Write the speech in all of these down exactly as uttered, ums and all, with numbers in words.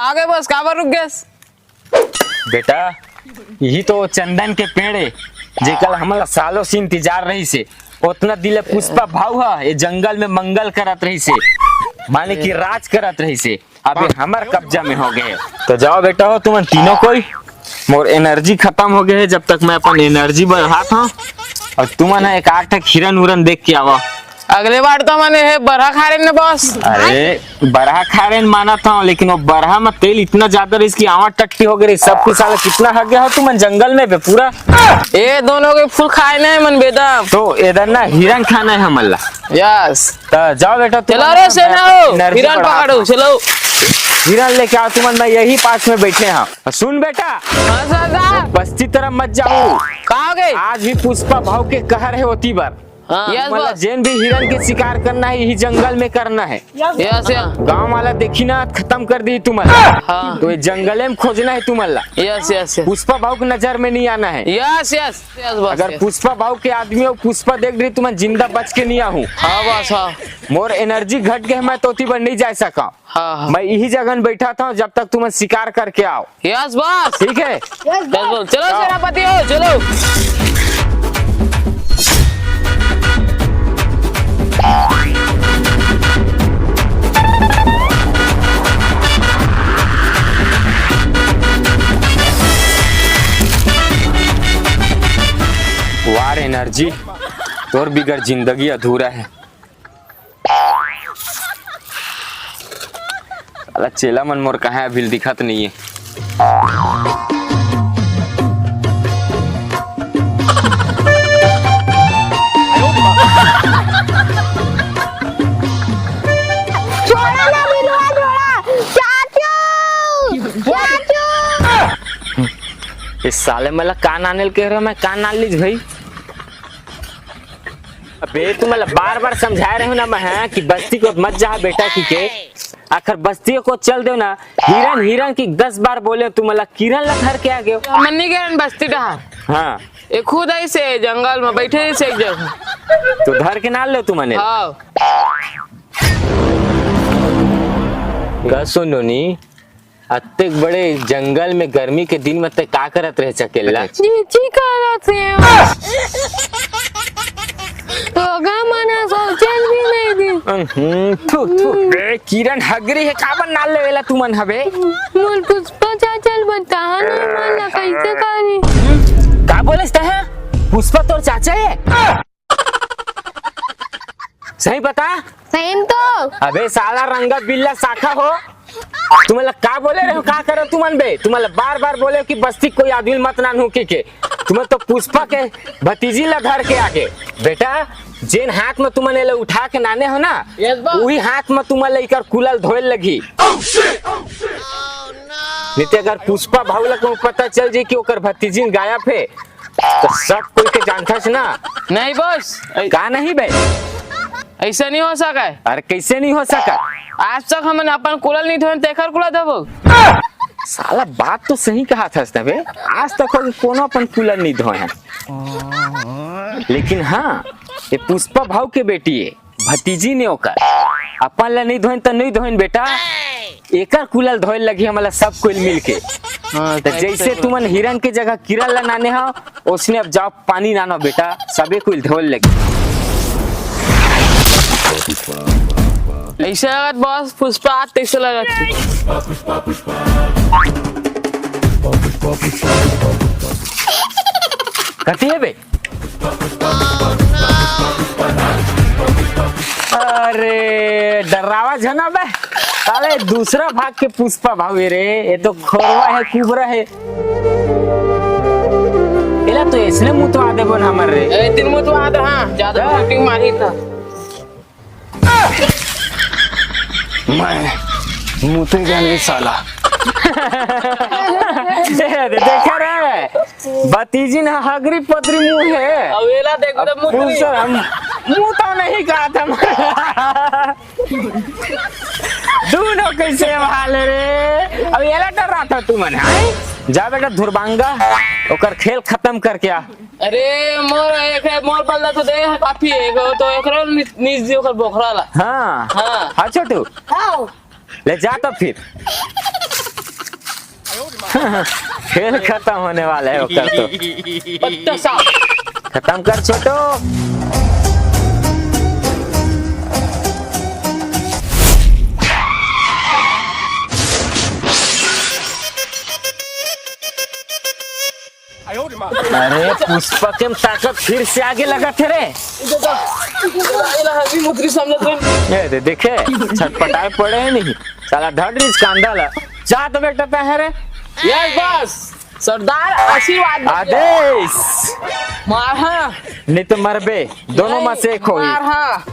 आगे बस, काबर रुक गेस? बेटा, यही तो वो चंदन के पेड़ हे, जेकर हमला सालों से इंतजार रहिस हे। ओतना दिन ले पुष्पा भाऊ ह ये जंगल में मंगल करत रहिस हे, माने कि राज करत रहिस हे। अबे हमर कब्जा में हो गए। तो जाओ बेटा हो, तुमन तीनों कोई, मोर एनर्जी खत्म हो गए हे। जब तक मैं अपन एनर्जी बढ़ात हूँ, और तुमन ह एक आठ ठक हिरन उरन देख के आवा। अगले बार तो मने हे बरहा खा रहे ने बॉस। अरे बरहा खा रहे मानत हूँ, लेकिन वो बरहा में तेल इतना ज्यादा रहिस कि आवा टट्टी हो गई रहिस। सब कुछ साला कितना हग गया हो तुमन जंगल में बे पूरा। ए दोनों के फुल खाए नहीं मन बेदम। तो इधर ना हिरन खाना है हमला। यस। त जाओ बेटा, तुम चलो रे सेना हो, एनर्जी हिरन बढ़ाओ। पकड़ो, चलो। हिरन लेके आओ तुमन, मैं यही पास में बैठे हाँ। और सुन बेटा, हाँ सरदार। बस्ती तरफ मत जाओ। कहाँ गए? आज भी पुष्पा भाव के कहर है होती बार। हाँ। यस मतलब बॉस। जेन भी हिरन के शिकार करना है, यही जंगल में करना है। Yes yes. गांव वाला देखी ना, खत्म कर दी तुमन। हाँ। तो ये जंगले में खोजना है तुमन ला। Yes yes yes. पुष्पा भाव की नजर में नहीं आना है। Yes yes. यस बॉस, अगर यस। पुष्पा भाव के आदमी हो, पुष्पा देख रही, तुमन जिंदा बच के नहीं आहू। हाँ बॉस, हाँ। मोर एनर्जी घट गए, मैं तो ओती बर नहीं जा सका। हाँ, हाँ। मैं यही जगह बैठा था जब तक तुमन शिकार करके आओ। Yes boss. ठीक है। Yes boss. चलो हाँ। सेनापति हो, चलो। वार एनर्जी, तोर बिगर जिंदगी अधूरा है। साला चेला मन मोर कहाँ अभी दिखत नहीं है। छोड़ा ना बिलवा, छोड़ा। चाचू! चाचू! इस साले मला का नानेल कह रहे हो, मैं का नान लीज भाई। अबे तुमला बार बार समझाए रहे हो ना मैं, हाँ, कि बस्ती को मत जा बेटा की के। आखिर बस्ती को चल दो ना। हिरन हिरन की दस बार बोले, तुमला किरण ला धर के आ गए हो। मन नहीं गए बस्ती डहार। हाँ। ये खुद ऐसे जंगल में बैठे ही से एक जगह। तो धर के ना लो तुमने। हाँ। गा सुनो नी, अतेक बड़े जंगल में गर्मी के दिन में ते का करत रहे चकेल्ला? जी, जी करत रहे। तो गा मना शौचल भी नहीं दी। हम्म, थू, थू। बे, किरण हगरी है, काबर नाल लेवेला तुमन हबे? मोर पुष्पा चाचल बता नहीं मन ला कैसे करी। का बोले है? पुष्पा तोर चाचा है? सही बता। सही तो। अबे साला रंगा बिल्ला शाखा हो, तुमला का बोले रहे हो, का करो तुमन बे? तुमला बार बार बोले कि बस्ती कोई आदमी मत नानू के के। तुमन तो पुष्पा के भतीजी ला धर के आगे। बेटा, जेन हाथ में तुमन एला उठा के नाने हो ना, यस बा। उही हाथ में तुमन ला इकर कुलल धोए लगी। नहीं तो अगर पुष्पा भाऊ ला कहूँ पता चल जाई कि ओकर भतीजिन गायब है, तो सब कोई के जानथस ना। नहीं बॉस, ऐ- का नहीं बे? ऐसा नहीं हो सका है। अरे कैसे नहीं हो सका? आज तक हमन अपन कुलल नहीं धोए, तेकर कुला धोबो। साला बात तो सही कहा था ना बे, आज तक हो कोनो अपन कुलल नहीं धोए हैं। लेकिन हाँ, ये पुष्पा भाव के बेटी है, भतीजी ने ओकर। अपन ला नहीं धोइन त नहीं धोइन बेटा, एकर कुलल धोए लगी हमला सब कोई मिल के। हाँ, त जैसे तुमन हिरन के जगह किरण ला नाने हो, उसने अब जाओ पानी नानो बेटा, सबे कोई धोए लगी। ऐसे लगत बॉस पुष्पा आत तैसे लगत। कथी है बे? अरे डरावा झना बे, साले दूसरा भाग के पुष्पा भावे रे, ये तो खोरवा है, कुबरा है। एला तो इसने मुतवा देबो ना मर रे। ए, तीन मुतवा दे, हाँ, ज्यादा हाँ। Shooting मारी था। मैं मुतेगा नहीं साला। दे, दे, देखा रे, भतीजी ना हगरी पतरी मुंह है। अब एला देख, अब एकदम मुतरी। दूसरा हम मुंह तो नहीं कहा था। दोनों कैसे भाले रे? अब एला डर रहा था तू मन, हैं? जा बेटा धुरबांगा, ओकर खेल खत्म करके आ। अरे मोर एक है, मोर पल्ला तो दे है काफी है, वो तो एकरो नी-, नीच दियो कर बोखरा ला। हाँ। हाँ। हाँ छोटू। हाँ। ले जा तो फिर। खेल खत्म होने वाला है ओकर तो। पत्ता साफ। खत्म कर छोटू। अरे पुष्पा के ताकत फिर से आगे लगा थे रे। ये ला, ये ला, ये ला, ये मुद्री सामने तो। ये दे, देखे, छटपटाए पड़े हैं नहीं। साला धड़ रिस कांदा ला। जा तो बेटा, तय है रे। यस बस, सरदार आशीर्वाद दे। आदेश। मार हाँ। नहीं तो मरबे, दोनों में से एक होई। मार हाँ।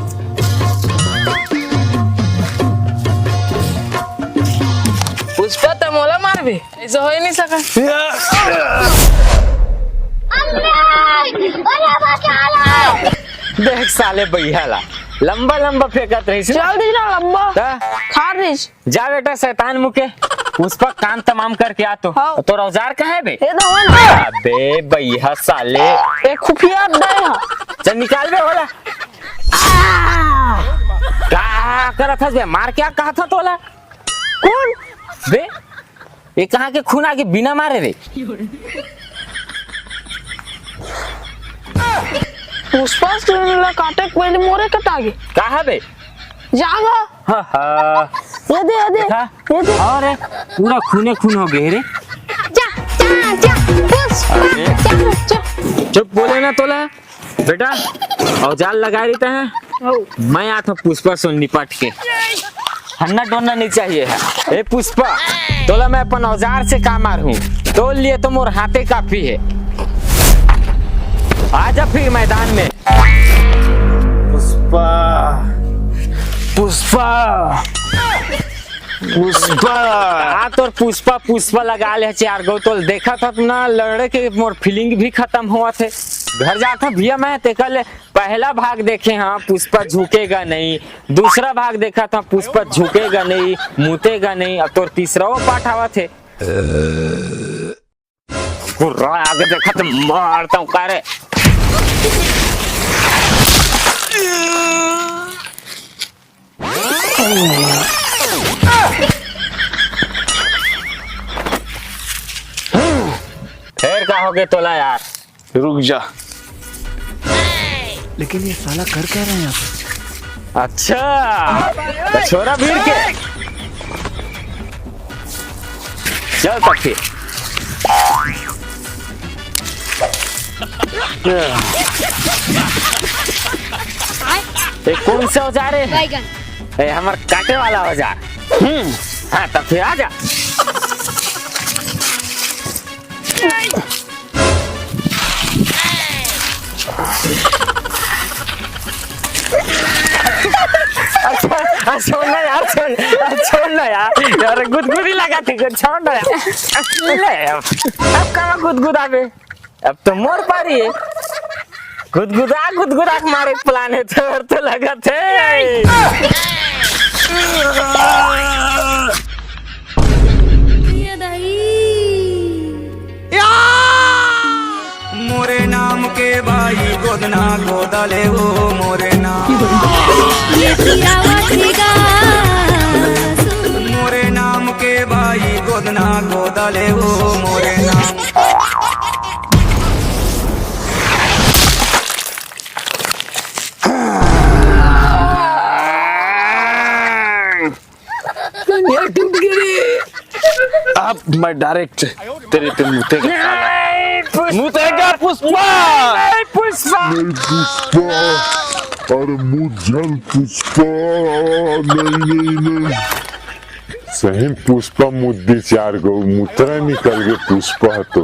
पुष्पा तो मोला मारबे, ऐसा हो ही नहीं सका। देख साले भैया ला, लंबा लंबा फेंकत रहिस ना। चल दी ना लंबा। ता? खार रहिस। जा बेटा शैतान मुके, पुष्पा काम तमाम करके आ तो। हाँ। तोर औजार कहाँ है बे? ये तो हो ना। अबे भैया साले। ए खुफिया अड्डा है यहाँ। चल निकाल बे होला। आ! का करत हस बे? मार क्या कहा था तोला? कौन? बे, ये कहाँ के खून आगे बिना मारे रे? पुष्पा सुन ला काटे के पहले मोरे कटा गे। कहाँ बे? जागा। हा, हा। ये दे, ये दे। देखा? ये दे। अरे, पूरा खूने खून हो गए रे। जा, जा, जा, पुष्पा, अरे। जा, जा। चुप बोले ना तोला। बेटा, औजार लगा रही तैं। हो। मैं आता हूँ पुष्पा से निपट के। हन्ना डोना नहीं चाहिए है। ए पुष्पा, तोला मैं अपन औजार से का मारहूँ? तोर लिए तो मोर हाथे काफी है। आजा फिर मैदान में। पुष्पा, पुष्पा, पुष्पा। आ तोर पुष्पा, पुष्पा लगा ले चार गो। तोल देखा था ना, लड़े के मोर फीलिंग भी खत्म हुआ थे। घर जाता भैया मैं, तेकर ले पहला भाग देखे हाँ, पुष्पा झुकेगा नहीं। दूसरा भाग देखा था, पुष्पा झुकेगा नहीं, मुतेगा नहीं। अब तोर तीसरा वो पार्ट आवा थे। कुर्रा आगे देखा तो मारता हूँ का रे। फेर का हो गे तोला यार? रुक जा। लेकिन ये साला कर क्या रहा है यहाँ पे? अच्छा, तो छोरा भीड़ के। चल तब फिर। ये कौन सा औजार है? बैगन। ए, हमर काटे वाला औजार। हम्म, हाँ, तब फिर आ जा। अच्छा, अच्छा, छोड़ ना यार, छोड़, छोड़ ना यार। यार, गुदगुदी लगा थी, छोड़ ना यार। ले, अब, अब कहाँ गुदगुदाबे? अब तो मोर पारी है। गुदगुदा, गुदगुदा के मारे के प्लान है तोर तो लगत है। ये दही। मोरे नाम के भाई गोदना गोदले वो मोरे नाम। ये खिरावत ही गा। मोरे नाम के भाई गोदना गोदले वो मोरे नाम। ये टूट गई रे। अब मैं डायरेक्ट तेरे पे मुतेगा साला। नहीं, पुष्पा। मुतेगा पुष्पा। नहीं, पुष्पा। नहीं, पुष्पा। अरे मुझे पुष्पा। नहीं, नहीं, नहीं। सही पुष्पा मुद्दी चार गो मुतरा निकल गए पुष्पा तो।